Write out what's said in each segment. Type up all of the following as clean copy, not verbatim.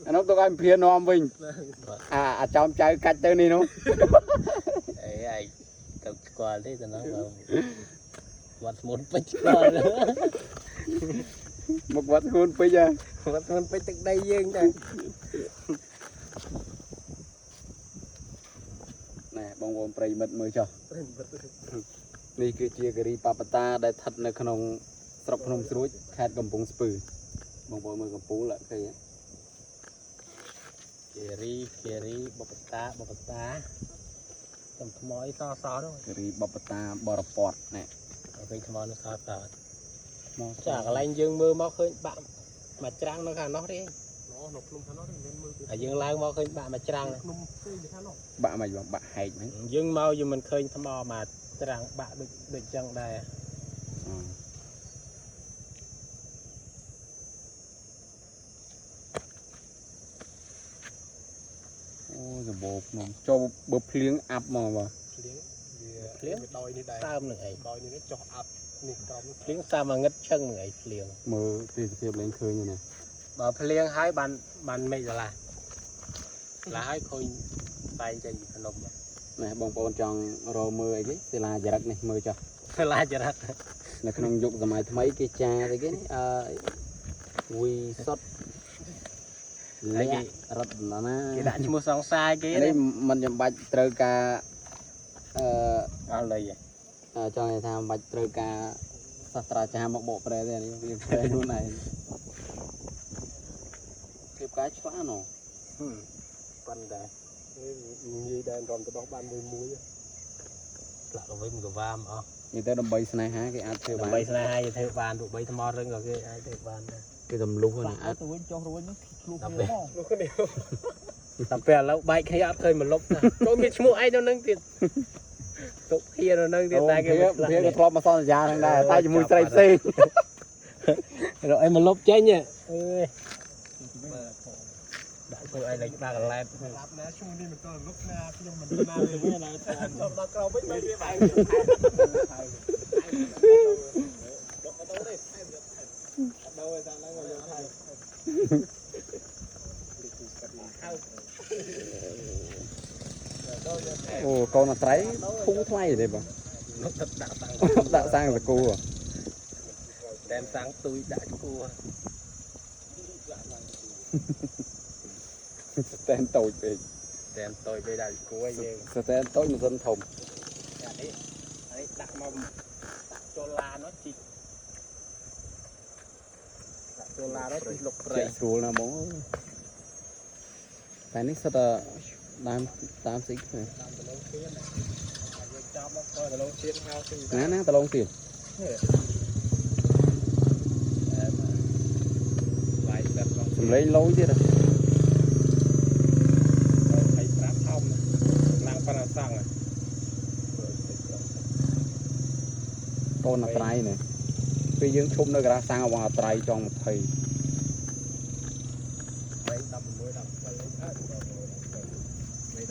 អានោះទុកឲ្យភានាំវិញអាអាចោមចៅកាច់ទៅនេះនោះ អីឯងទៅស្គាល់ទេទៅនោះវត្តស្មុនពេជ្រស្គាល់ មកវត្តស្ងួនពេជ្រហ៎ វត្តស្មុនពេជ្រទឹកដីយើងដែរ ណែបងប្អូនប្រិយមិត្តមើលចុះនេះគឺជាគិរីបបតាដែលស្ថិតនៅក្នុងស្រុកភ្នំស្រួចខេត្តកំពង់ស្ពឺបងប្អូនមើលកំពូលឃើញទេ គិរីគិរីបបតាបបតាតំថ្មអីសសនោះ គិរីបបតាបរពតណែ ឃើញថ្មនោះសស មក ចាកន្លែងយើងមើលមកឃើញបាក់មួយច្រាំងនៅខាងនោះទេ នៅភ្នំខាងនោះទេមិនមើល ហើយយើងឡើងមកឃើញបាក់មួយច្រាំង ភ្នំផ្សេងខាងនោះ បាក់មកបងបាក់ហែកហ្នឹង យើងមកយើងមិនឃើញថ្មមកច្រាំងបាក់ដូចដូចចឹងដែរ អូសម្បូរភ្នំចូលបើភ្លៀងអាប់មកបង ភ្លៀងវាភ្លៀងដោយនេះដែរ សើមនឹងអី ដោយនេះចុះអាប់នេះក្រោមនេះ ភ្លៀងសើមងឹតឈឹងនឹងអីភ្លៀង មើលទេសភាពលែងឃើញទេណា បើភ្លៀងហើយបានបានមេឃដលាឡាហើយឃើញបែងចេញពីភ្នំ ណែបងប្អូនចង់រកមើលអីគេសិលាចរិតនេះមើលចុះ ឡាចរិត នៅក្នុងយុគសម័យថ្មីគេចាទៅគេនេះអឺវីសុតលក្ខរតនា គេដាក់ឈ្មោះសង្សារគេ នេះមិនចាំបាច់ត្រូវការអឺ អត់លុយ ចង់និយាយថាមិនបាច់ត្រូវការសាស្ត្រាចារ្យមកបកប្រែទេនេះវាប្រែខ្លួនឯងគេផ្កាយឆ្លាស់ណោះ ប៉ុន្តែ ងាយដែររំទៅដោះបានមួយមួយ ផ្លាក់ទៅវិញក៏វាមអស់ និយាយទៅដើម្បីស្នេហាគេអាចធ្វើបាន ដើម្បីស្នេហាគេធ្វើបានទោះបីថ្មរឹងក៏គេអាចធ្វើបានដែរ គេទម្លុះណាអាច ទៅវិញចុះទៅវិញឆ្លុះ ដល់ពេល នោះគ្នា ដល់ពេលឥឡូវបែកគ្នាអត់ឃើញមកលុបណាចូលមានឈ្មោះឯងនៅនឹងទៀតទុកភៀនៅនឹងទៀតតែគេ វា មិន វាក៏ធ្លាប់មកសន្យាហ្នឹងដែរតែជាមួយស្រីផ្សេង រកអីមកលុបចេញអើយដាក់ធ្វើអីលេចបាក់កលែប ប្រាប់ណាឈ្មោះនេះមិនតលុបណាខ្ញុំមិនណាទេវិញណាដល់ក្រោមវិញបែកវាបែកដល់តែឡើងយកថៃ អូកូនអត្រៃធូរថ្លៃទេបង លុបទឹកដាក់តាំង ដាក់សាំងសកូ តែសាំងទុយដាក់គួរ ស្តែនតូចពេក តែតូចពេលដាក់គួរយើង ស្តែនតូចមិនសិនធំ អានេះអានេះដាក់មកដាក់ចូលឡាននោះជីដាក់ចូលឡាននោះជីលុកព្រៃ ជាក់ស្រួលណាស់ហ្មងតែនេះសិតតែដើមតាមស្អីគេ តាមដលងទៀនយើងចាប់មកក៏ដលងទៀនហៅទី ណាណាដលងទៀត ឡាយសិតឡង សំឡេងលយទៀត 25ធំឡើងប៉ុណ្ណាសង់ កូនអត្រៃនេះពេលយើងឈប់នៅការ៉ាសាំងរបស់អត្រៃចង់20 3 16 17អត់16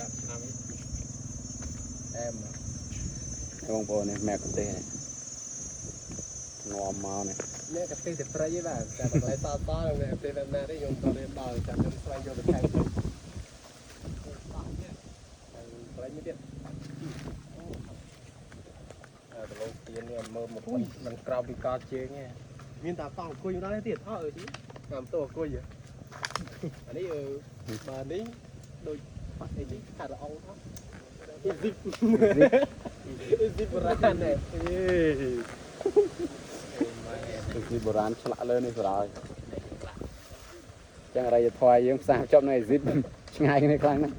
10ឆ្នាំអែម បងប្អូននេះម៉ែកទេសនេះនាំមកនេះ អ្នកកាទេតែព្រៃឯបាទតែកន្លែងសតតអ្នកកាទេបែបណាទេខ្ញុំតរៀនដល់ចាំខ្ញុំស្វែងយល់បន្ថែមទៀត ព្រៃមួយទៀតអើដលងទៀននេះមើលមកមិនក្រោមពីកជើងទេ មានតាតង់អង្គុយដល់ទៀតអើអើជីតាមតោអង្គុយអានេះអឺបាទនេះដូចបាត់អីនេះខាត់ល្អងអត់អ៊ីស៊ីបអ៊ីស៊ីបបុរាណនេះអេ គឺបុរាណឆ្លាក់លើនេះបណ្ដោយចឹងអរិយធម៌យើងផ្សារភ្ជាប់នៅអេស៊ីបឆ្ងាយគ្នាខ្លាំងណាស់